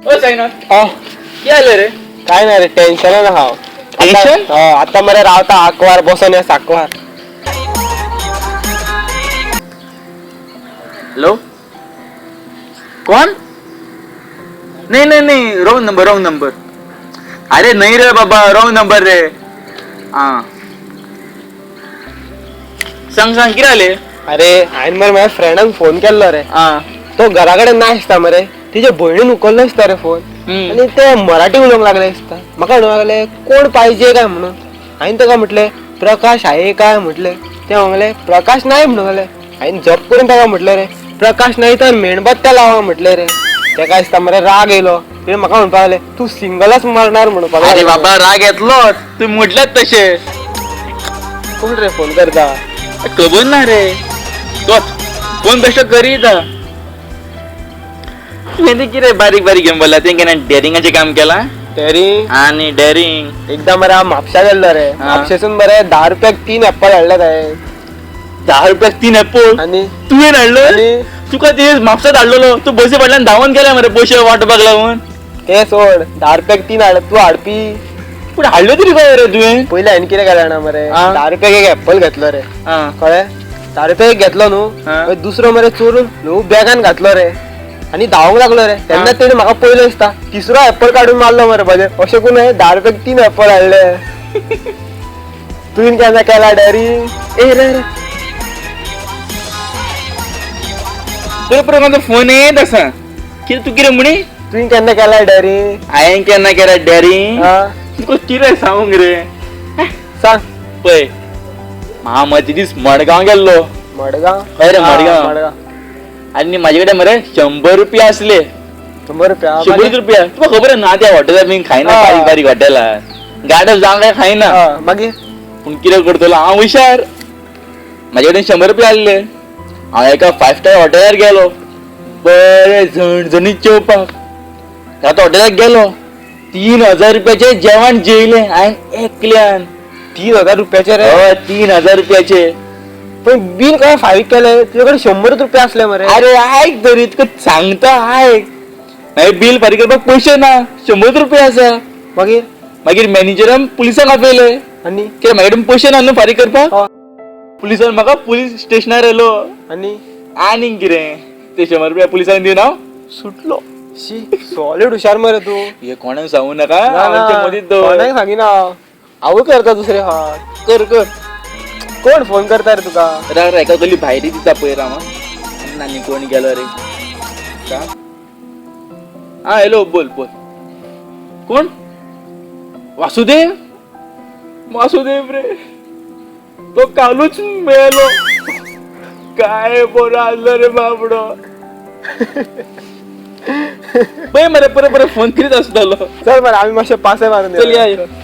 ओ साईनाथ, कितें जालें रे? काय नाही रे, टेन्शन ना हांव. टेन्शन? आता मरे रावता आकवार बसोन या साकवार. हॅलो, कोण? नाही नाही नाही, रॉंग नंबर, रॉंग नंबर. अरे नाही रे बाबा, रॉंग नंबर रे. हा, सांग सांग, कितें जालें? अरे हांवें मरे माझ्या फ्रेंडाक फोन केल्लो रे. आं. तो घरा कडेन ना दिसता मरे, तिच्या भयणीन उखल्लो दिसता रे फोन. हम्म. आनी ते मराठी उलोवंक लागले दिसता. म्हाका म्हणूंक लागले कोण पाहिजे काय म्हणून. हांवें ताका म्हटलें प्रकाश आहे काय म्हटलें. ते म्हणले प्रकाश नाही म्हणूंक लागले. हांवें जप करून ताका म्हटलें रे प्रकाश नाही तर मेणबत्त्या लावा म्हटलें रे. तेका दिसता मरे राग येयलो. ते म्हाका म्हणपाक लागले तूं सिंगलच मरणार म्हणपाक अरे लागले. बाबा, राग येतलो, तूं म्हटल्यात तशें. कोण रे फोन करता? खबर ना रे, तोच फोन बेश्टो करीत. तुवें ते कितें बारीक बारीक घेवन बोलला? तुवें केन्ना डेरिंगाचें काम केलां? तरी आनी डेरिंग. एकदा मरे हांव म्हापशा गेल्लो रे. हा. म्हापशेसून मरे 10 रुपयाक 3 एप्पल हाडले हांवें. 10 रुपयाक 3 एप्पल? आनी तुवें हाडलो? आनी तुका ते म्हापसात हाडलेलो, तूं बसी फाटल्यान धांवन गेला मरे पयशे वांटपाक लागून. ते सोड, 10 रुपयाक 3 हाडले, तूं हाडपी. पूण हाडलो तरी खंय रे तुवें? पयलीं हांवें कितें केलें जाणा मरे, हा. 10 रुपयाक एक एप्पल घेतलो रे. आं. कळ्ळें, 10 रुपयाक एक घेतलो न्हू, हा. मागीर दुसरो मरे चोरून ल्हवू बॅगान घातलो रे आनी धांवंक लागलो रे. तेन्ना तेणें म्हाका पयलो दिसता तिसरो एप्पल काडून मारलो मरे म्हजे. अशें कोण 10 रुपयाक 3 एप्पल हाडले. तुवें केन्ना केला डॅरी? ए रे रे. परत परत म्हाका फोन येत आसा. कितें तूं कितें म्हणी? तुवें केन्ना केला डॅरी? हांवें केन्ना केला डॅरिंग? हा. तुका कितें सांगूंक रे? सांग. पळय, हांव मदीं दीस मडगांव गेल्लो. मडगांव? हय रे, हा, मडगांव. मडगांव. आनी म्हाजे कडेन मरे 100 रुपया आसले. 100 रुपया? 100 रुपया. तुका खबर ना त्या हॉटेलार बीन खायना. हा. बारीक बारीक हॉटेलार गार्डन जावंक काय खायना. हा, मागीर? पूण कितें करतलो हांव हुशार. म्हाजे कडेन 100 रुपया आसले. हांव एका 5 स्टार हॉटेलार गेलो बरें झणझणीत जेवपाक. आतां हॉटेलाक गेलो, 3000 रुपयाचें जेवण जेयलें हांवें एकल्यान. 3000 रुपयाचे रे? हय, 3000 रुपयाचे. पण बील काय फारीक केलें? तुजे कडेन 100 रुपया असले मरे. अरे आयक तरी, तुका सांगता आयक. मागीर बील फारीक करपाक पयशे ना, 100 रुपया आसा. मागीर? मागीर मॅनेजरान पुलिसांक आपयले. आनी? कित्याक म्हाजे कडेन पयशे ना न्हू फारीक करपाक. हा. पुलिसान म्हाका पुलीस स्टेशनार येयलो. आनी? आनीक कितें, ते 100 रुपया पुलिसांक दिवन हांव सुटलो. शी, सॉलीड हुशार मरे तूं. हे कोणाक सांगू नाका. ना, ना. आमच्या मदींच दवर. कोणाक सांगिना हांव. हांवूय करता दुसरे फावट. कर कर. कोण फोन करता रे तुका? राव रे, एका गली भायर दिता पळय राव. आनी कोण गेलो रे? हा हॅलो, बोल बोल. कोण? वासुदेव? वासुदेव रे, तो कालूच मेलो. काय बरो आसलो रे बाबडो. पळय मरे, परत परत फोन करीत आसतालो. चल बरं, आम्ही मातशे पासे मारून चल या येवया. या.